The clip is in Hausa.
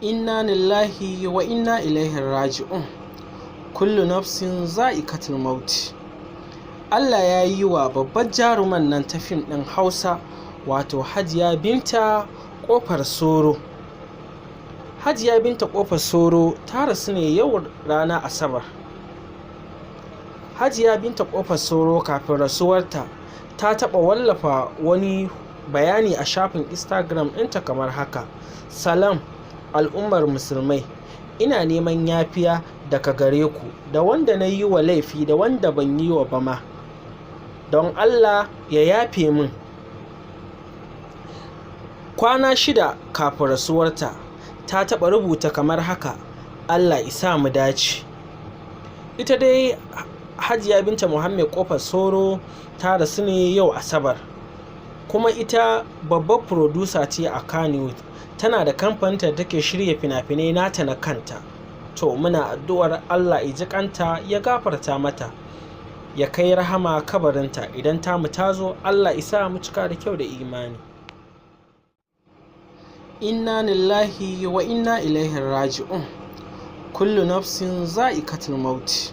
Inna lillahi wa inna ilaihi raji'un. Kullu nafsin za'iqatul maut. Allah ya yi wa babbar jaruman nan ta fim ɗin Hausa, wato Hajiya Binta Ƙofar Soro. Hajiya Binta Ƙofar Soro ta rasu ne yau rana Asabar. Hajiya Binta Ƙofar Soro, kafin rasuwarta, ta taɓa wallafa wani bayani a shafin Instagram ɗinta kamar haka: "Salam al'ummar musulmai, ina neman yafiya daga gare ku, da wanda na yi wa laifi da wanda ban yi wa ba ma, don Allah ya yafe min." Kwana 6 kafin rasuwarta, ta taɓa rubuta kamar haka: "Allah ya sa mu dace." Ita dai Hajiya Binta Muhammad Ƙofar Soro ta rasu ne yau Asabar, kuma ita babbar producer ce a Kannywood, tana da kamfaninta da take shirya fina-finai nata na kanta. To, muna addu'ar Allah ya ji kanta, ya gafarta mata, ya kai rahama kabarinta. Idan tamu ta zo, Allah ya sa mu cika da kyau da imani. Inna lillahi wa inna ilaihi raji'un. Kullu nafsin za'iqatul maut.